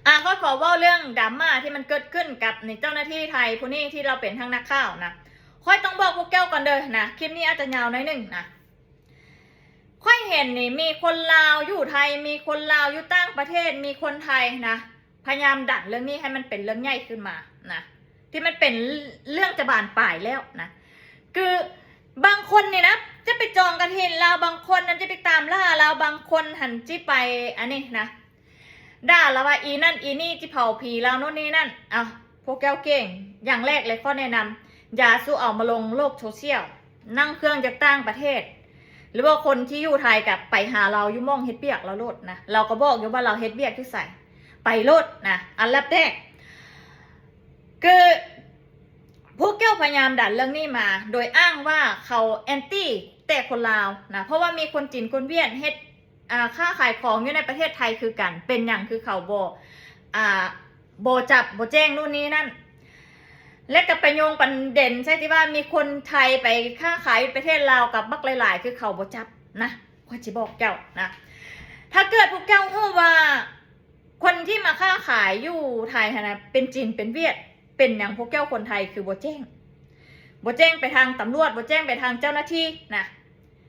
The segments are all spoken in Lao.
ອາ ຂ້ອຍຂໍເວົ້າເລື່ອງດຣາມາທີ່ມັນເກີດຂຶ້ນກັບນີ້ ເຈົ້າໜ້າທີ່ໄທຜູ້ນີ້ທີ່ລາວເປັນທັງນັກຂ່າວນະ. ຂ້ອຍຕ້ອງບອກພວກເຈົ້າກ່ອນເດີນະ ຄລິບນີ້ອາດຈະຍາວໜ້ອຍໜຶ່ງນະ. ຂ້ອຍເຫັນນີ້ ມີຄົນລາວຢູ່ໄທ ມີຄົນລາວຢູ່ຕ່າງປະເທດ ມີຄົນໄທນະ ພະຍາຍາມດັນເລື່ອງນີ້ໃຫ້ມັນເປັນເລື່ອງໃຫຍ່ຂຶ້ນມານະ ທີ່ມັນເປັນເລື່ອງຈະບານປາຍແລ້ວນະ. ຄືບາງຄົນນີ້ນະ ຈະໄປຈອງກະຖິນລາວ ບາງຄົນນັ້ນຈະໄປຕາມລ່າລາວ ບາງຄົນຫັ້ນຊິໄປອັນນີ້ນະ ດ່າລາວວ່າອີນັ້ນອີນີ້ ຊິເຜົາຜີລາວໂນ່ນນີ້ນັ້ນ. ເອົ້າ ພວກເຈົ້າເກັ່ງ ຢ່າງແລກເລີຍ ຂໍແນະນຳ ຢ່າສູ່ເອົາມາລົງໂລກໂຊຊຽວ. ນັ່ງເຄື່ອງຈາກຕ່າງປະເທດ ຫຼືວ່າຄົນທີ່ຢູ່ໄທ ກະໄປຫາລາວຢູ່ໝ່ອງເຮັດວຽກລາວໂລດນະ. ລາວກະບອກຢູ່ວ່າລາວເຮັດວຽກຢູ່ໃສ ໄປໂລດນະ. ອັນດັບແລກ ຄືພວກເຈົ້າພະຍາຍາມດັນເລື່ອງນີ້ມາ ໂດຍອ້າງວ່າເຂົາແອນຕີແຕ່ຄົນລາວນະ ເພາະວ່າມີຄົນຈີນຄົນຫວຽດເຮັດ ອາ ຄ້າຂາຍຂອງຢູ່ໃນປະເທດໄທຄືກັນ. ເປັນຫຍັງຄືເຂົາບໍ່ ອາ ບໍ່ຈັບບໍ່ແຈ້ງໂນ່ນນີ້ນັ້ນ ແລະກະໄປໂຍງປະເດັນໃສ່ທີ່ວ່າມີຄົນໄທໄປຄ້າຂາຍຢູ່ປະເທດລາວກັບບັກຫຼາຍໆ ຄືເຂົາບໍ່ຈັບນະ. ຂ້ອຍຊິບອກເຈົ້ານະ ຖ້າເກີດພວກເຈົ້າຮູ້ວ່າຄົນທີ່ມາຄ້າຂາຍຢູ່ໄທຫັ້ນນະ ເປັນຈີນເປັນຫວຽດ ເປັນຫຍັງພວກເຈົ້າຄົນໄທຄືບໍ່ແຈ້ງ ບໍ່ແຈ້ງໄປທາງຕຳຫຼວດ ບໍ່ແຈ້ງໄປທາງເຈົ້າໜ້າທີ່ນະ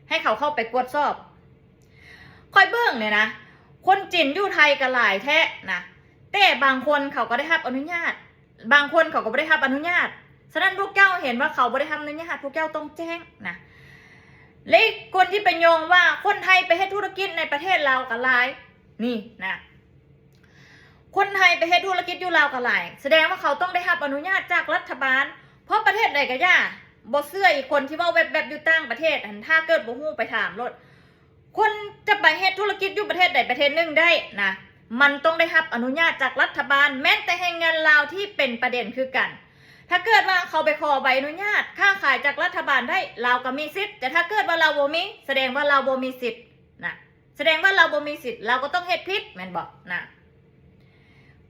ໃຫ້ເຂົາເຂົ້າໄປກວດສອບ? ຂ້ອຍເບິ່ງນີ້ນະ ຄົນຈີນຢູ່ໄທກະຫຼາຍແທ້ນະ ແຕ່ບາງຄົນເຂົາກະໄດ້ຮັບອະນຸຍາດ ບາງຄົນເຂົາກະບໍ່ໄດ້ຮັບອະນຸຍາດ. ສະນັ້ນພວກເຈົ້າເຫັນວ່າເຂົາບໍ່ໄດ້ຮັບອະນຸຍາດ ພວກເຈົ້າຕ້ອງແຈ້ງນະ. ແລະຄົນທີ່ໄປໂຍງວ່າຄົນໄທໄປເຮັດທຸລະກິດໃນປະເທດລາວກະຫຼາຍ ນີ້ນະ ຄົນໄທໄປເຮັດທຸລະກິດຢູ່ລາວກະຫຼາຍ ສະແດງວ່າເຂົາຕ້ອງໄດ້ຮັບອະນຸຍາດຈາກລັດຖະບານ ເພາະປະເທດໃດກະຢ່າ ບໍ່ເຊື່ອອີກ ຄົນທີ່ເວົ້າແວັບໆຢູ່ຕ່າງປະເທດຫັ້ນ ຖ້າເກີດບໍ່ຮູ້ໄປຖາມໂລດ. ຄົນຈະໄປເຮັດທຸລະກິດຢູ່ປະເທດໃດປະເທດໜຶ່ງໄດ້ນະ ມັນຕ້ອງໄດ້ຮັບອະນຸຍາດຈາກລັດຖະບານ ແມ່ນແຕ່ແຮງງານລາວທີ່ເປັນປະເດັນຄືກັນ. ຖ້າເກີດວ່າເຂົາໄປຂໍໃບອະນຸຍາດຄ້າຂາຍຈາກລັດຖະບານໄດ້ ລາວກະມີສິດ ແຕ່ຖ້າເກີດວ່າລາວບໍ່ມີ ສະແດງວ່າລາວບໍ່ມີສິດນະ ສະແດງວ່າລາວບໍ່ມີສິດ ລາວກະຕ້ອງເຮັດຜິດແມ່ນບໍ່ນະ.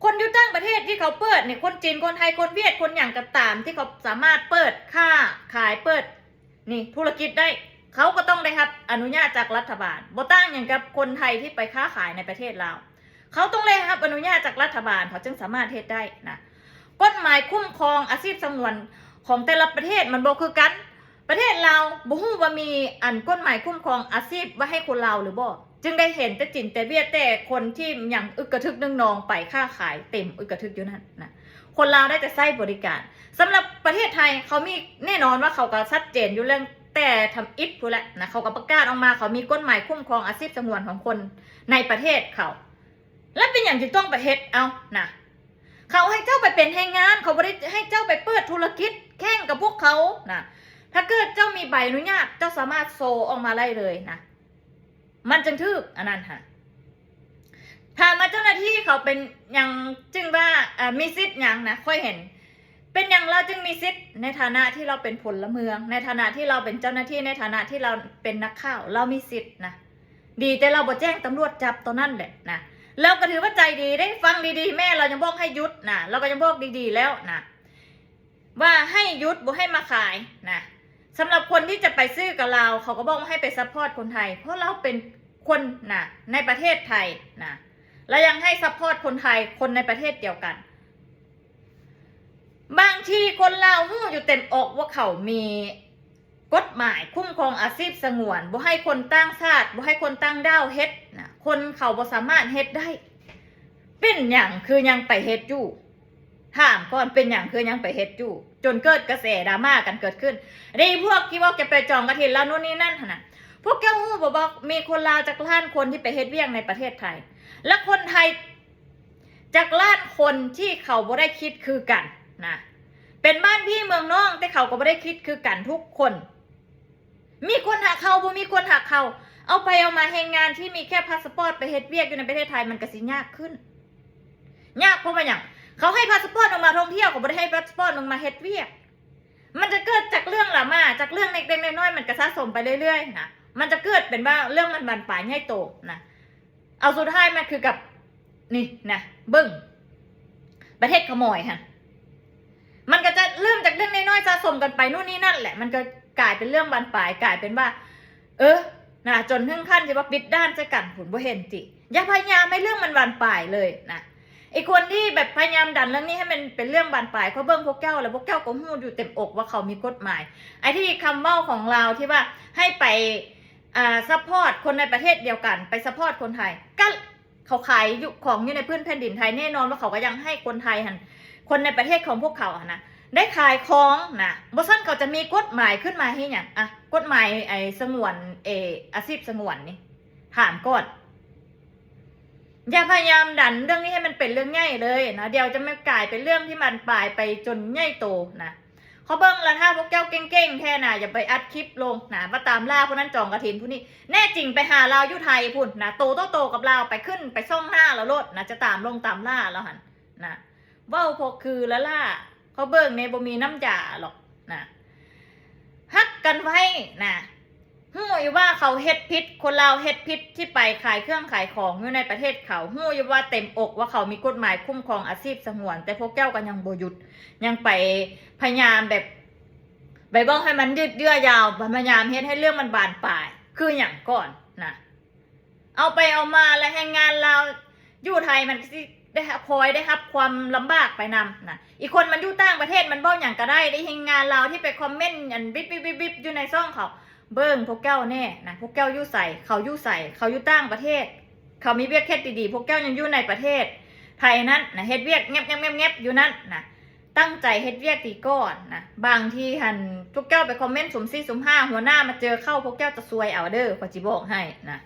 ຄົນຢູ່ຕ່າງປະເທດທີ່ເຂົາເປີດນີ້ ຄົນຈີນ ຄົນໄທ ຄົນຫວຽດ ຄົນຫຍັງກະຕາມ ທີ່ເຂົາສາມາດເປີດຄ້າຂາຍ ເປີດນີ້ທຸລະກິດໄດ້ ເຂົາກະຕ້ອງໄດ້ຮັບອະນຸຍາດຈາກລັດຖະບານ. ບໍ່ຕ່າງຫຍັງກັບຄົນໄທທີ່ໄປຄ້າຂາຍໃນປະເທດລາວ ເຂົາຕ້ອງໄດ້ຮັບອະນຸຍາດຈາກລັດຖະບານ ເຂົາຈຶ່ງສາມາດເຮັດໄດ້ນະ. ກົດໝາຍຄຸ້ມຄອງອາຊີບສະຫງວນຂອງແຕ່ລະປະເທດມັນບໍ່ຄືກັນ. ປະເທດລາວບໍ່ຮູ້ວ່າມີອັນກົດໝາຍຄຸ້ມຄອງອາຊີບໄວ້ໃຫ້ຄົນລາວຫຼືບໍ່ ຈຶ່ງໄດ້ເຫັນແຕ່ຈີນແຕ່ຫວຽດ ແຕ່ຄົນທີ່ຍັງອຶກກະທຶກໜຶ່ງນອງໄປຄ້າຂາຍເຕັມອຶກກະທຶກຢູ່ນັ້ນນະ. ຄົນລາວໄດ້ແຕ່ໃຊ້ບໍລິການ. ສຳລັບປະເທດໄທເຂົາມີ ແນ່ນອນວ່າເຂົາກະຊັດເຈນຢູ່ເລື່ອງແຕ່ທຳອິດພຸ້ນແຫຼະນະ ເຂົາກະປະກາດອອກມາ ເຂົາມີກົດໝາຍຄຸ້ມຄອງອາຊີບສະຫງວນຂອງຄົນໃນປະເທດເຂົາ. ແລ້ວເປັນຫຍັງຈຶ່ງຕ້ອງໄປເຮັດເອົານະ? ເຂົາໃຫ້ເຈົ້າໄປເປັນແຮງງານ ເຂົາບໍ່ໄດ້ໃຫ້ເຈົ້າໄປເປີດທຸລະກິດແຂ່ງກັບພວກເຂົານະ. ຖ້າເກີດເຈົ້າມີໃບອະນຸຍາດ ເຈົ້າສາມາດໂຊອອກມາໄດ້ເລີຍນະ ມັນຈຶ່ງຖືກອັນນັ້ນຫັ້ນ. ຖາມວ່າເຈົ້າໜ້າທີ່ເຂົາເປັນຫຍັງຈຶ່ງວ່າ ເອີ ມີສິດຫຍັງນະ ຂ້ອຍເຫັນ ເປັນຫຍັງລາວຈຶ່ງມີສິດ ໃນຖານະທີ່ລາວເປັນພົນລະເມືອງ ໃນຖານະທີ່ລາວເປັນເຈົ້າໜ້າທີ່ ໃນຖານະທີ່ລາວເປັນນັກຂ່າວ ລາວມີສິດນະ. ດີແຕ່ລາວບໍ່ແຈ້ງຕຳຫຼວດຈັບຕອນນັ້ນແຫຼະນະ. ລາວກະຖືວ່າໃຈດີເດ້ ຟັງດີໆ ແມ່ລາວຍັງບອກໃຫ້ຢຸດນະ ລາວກະຍັງບອກດີໆແລ້ວນະ ວ່າໃຫ້ຢຸດ ບໍ່ໃຫ້ມາຂາຍນະ. ສຳລັບຄົນທີ່ຈະໄປຊື້ກັບລາວ ເຂົາກະບອກວ່າໃຫ້ໄປຊັບພອດຄົນໄທ ເພາະລາວເປັນຄົນນະ ໃນປະເທດໄທນະ ລະຍັງໃຫ້ຊັບພອດຄົນໄທ ຄົນໃນປະເທດດຽວກັນ. ບາງທີຄົນລາວຮູ້ຢູ່ເຕັມອອກວ່າເຂົາມີກົດໝາຍຄຸ້ມຄອງອາຊີບສະຫງວນ ບໍ່ໃຫ້ຄົນຕ່າງຊາດ ບໍ່ໃຫ້ຄົນຕ່າງດ້າວເຮັດນະ ຄົນເຂົາບໍ່ສາມາດເຮັດໄດ້. ເປັນຫຍັງຄືຍັງໄປເຮັດຢູ່? ຖາມກ່ອນ ເປັນຫຍັງຄືຍັງໄປເຮັດຢູ່? ຈົນເກີດກະແສດຣາມາກັນເກີດຂຶ້ນ. ເດ້ ພວກທີ່ວ່າຈະໄປຈອງກະຖິນລາວໂນ່ນນີ້ນັ້ນຫັ້ນນະ ພວກເຈົ້າຮູ້ບໍ່ວ່າມີຄົນລາວຈັກລ້ານຄົນທີ່ໄປເຮັດວຽກໃນປະເທດໄທ ແລະຄົນໄທ ຈັກລ້ານຄົນທີ່ເຂົາບໍ່ໄດ້ຄິດຄືກັນນະ ເປັນບ້ານພີ່ເມືອງນ້ອງ ແຕ່ເຂົາກະບໍ່ໄດ້ຄິດຄືກັນທຸກຄົນ. ມີຄົນຮັກເຮົາ ບໍ່ມີຄົນຮັກເຮົາ ເອົາໄປເອົາມາແຮງງານທີ່ມີແຄ່ພາສະປອດໄປເຮັດວຽກຢູ່ໃນປະເທດໄທ ມັນກະຊິຍາກຂຶ້ນ. ຍາກເພາະວ່າຫຍັງ? ເຂົາໃຫ້ພາສະປອດອອກມາທ່ອງທ່ຽວ ເຂົາບໍ່ໄດ້ໃຫ້ພາສະປອດອອກມາເຮັດວຽກ. ມັນຈະເກີດຈາກເລື່ອງດຣາມາ ຈາກເລື່ອງເລັກໆນ້ອຍໆ ມັນກະສະສົມໄປເລື້ອຍໆນະ ມັນຈະເກີດເປັນວ່າເລື່ອງມັນບານປາຍໃຫຍ່ໂຕນະ. ເອົາ ສຸດທ້າຍມັນຄືກັບ ນີ້ນະ ເບິ່ງ ປະເທດຂະໝອຍຫັ້ນ ມັນກະຈະເລີ່ມຈາກເລື່ອງນ້ອຍໆ ສະສົມກັນໄປໂນ່ນນີ້ນັ້ນແຫຼະ ມັນກະກາຍເປັນເລື່ອງບານປາຍ ກາຍເປັນວ່າ ເອີ ນະ ຈົນເຖິງຂັ້ນທີ່ວ່າປິດດ່ານໃສ່ກັນພຸ້ນ ບໍ່ເຫັນຕິ. ຢ່າພະຍາຍາມໃຫ້ເລື່ອງມັນບານປາຍເລີຍນະ. ໄອ້ຄົນທີ່ແບບພະຍາຍາມດັນເລື່ອງນີ້ໃຫ້ມັນເປັນເລື່ອງບານປາຍ ເຂົາເບິ່ງພວກເຈົ້າ ແລ້ວພວກເຈົ້າກໍຮູ້ຢູ່ເຕັມອົກວ່າເຂົາມີກົດໝາຍ. ໄອ້ທີ່ຄຳເວົ້າຂອງລາວທີ່ວ່າໃຫ້ໄປ ອ່າ ຊັບພອດຄົນໃນປະເທດດຽວກັນ ໄປຊັບພອດຄົນໄທ ກະເຂົາຂາຍຢູ່ ຂອງຢູ່ໃນພື້ນແຜ່ນດິນໄທ ແນ່ນອນວ່າເຂົາກໍຢາກໃຫ້ຄົນໄທຫັ້ນ ຄົນໃນປະເທດຂອງພວກເຂົາຫັ້ນນະ ໄດ້ຂາຍຂອງນະ. ບໍ່ຊັ້ນເຂົາຈະມີກົດໝາຍຂຶ້ນມາເຮັດຫຍັງ? ອ່ະ ກົດໝາຍໄອ້ສະຫງວນ ເອ ອາຊີບສະຫງວນນີ້ ຖາມກ່ອນ. ຢ່າພະຍາຍາມດັນເລື່ອງນີ້ໃຫ້ມັນເປັນເລື່ອງໃຫຍ່ເລີຍນະ ດຽວຈະມາກາຍເປັນເລື່ອງທີ່ບານປາຍໄປຈົນໃຫຍ່ໂຕນະ. ເຂົາເບິ່ງລະ ຖ້າພວກເຈົ້າເກັ່ງໆແທ້ນະ ຢ່າໄປອັດຄລິບລົງນະ ວ່າຕາມລ່າຜູ້ນັ້ນຈອງກະຖິນຜູ້ນີ້. ແນ່ຈິງໄປຫາລາວຢູ່ໄທພຸ້ນນະ ໂຕຕໍ່ໂຕກັບລາວ ໄປຂຶ້ນໄປຊ່ອງໜ້າລາວໂລດນະ ຈະຕາມລົງຕາມລ່າລາວຫັ້ນນະ. ເວົ້າພໍຄືລະລະ ເຂົາເບິ່ງແນ່ ບໍ່ມີນ້ຳຢາຫຼອກນະ. ຮັກກັນໄວ້ນະ. ຮູ້ຢູ່ວ່າເຂົາເຮັດຜິດ ຄົນລາວເຮັດຜິດທີ່ໄປຂາຍເຄື່ອງຂາຍຂອງຢູ່ໃນປະເທດເຂົາ ຮູ້ຢູ່ວ່າເຕັມອົກວ່າເຂົາມີກົດໝາຍຄຸ້ມຄອງອາຊີບສະຫງວນ ແຕ່ພວກເຈົ້າກໍຍັງບໍ່ຢຸດ ຍັງໄປພະຍາຍາມແບບ ໄປເວົ້າໃຫ້ມັນຍືດເຍື້ອຍາວ ພະຍາຍາມເຮັດໃຫ້ເລື່ອງມັນບານປາຍ. ຄືຫຍັງກ່ອນນະ? ເອົາໄປເອົາມາແລ້ວແຮງງານລາວຢູ່ໄທມັນກໍຊິໄດ້ຮັບ ພອຍໄດ້ຮັບຄວາມລຳບາກໄປນຳນະ. ອີກຄົນມັນຢູ່ຕ່າງປະເທດ ມັນເວົ້າຫຍັງກໍໄດ້ ໄດ້ແຮງງານລາວທີ່ໄປຄອມເມັນອັນວິບໆໆຢູ່ໃນຊ່ອງເຂົາ. ເບິ່ງພວກເຈົ້າແນ່ນະ ພວກເຈົ້າຢູ່ໃສ ເຂົາຢູ່ໃສ ເຂົາຢູ່ຕ່າງປະເທດ ເຂົາມີວຽກເຮັດດີໆ ພວກເຈົ້າຍັງຢູ່ໃນປະເທດໄທນັ້ນນະ ເຮັດວຽກແງບໆໆຢູ່ນັ້ນນະ. ຕັ້ງໃຈເຮັດວຽກດີກ່ອນນະ. ບາງທີຫັ້ນ ພວກເຈົ້າໄປຄອມເມັນສຸ່ມສີ່ສຸ່ມຫ້າ ຫົວໜ້າມາເຈີເຂົ້າ ພວກເຈົ້າຈະຊວຍເອົາເດີ ຂ້ອຍຊິບອກໃຫ້ນະ.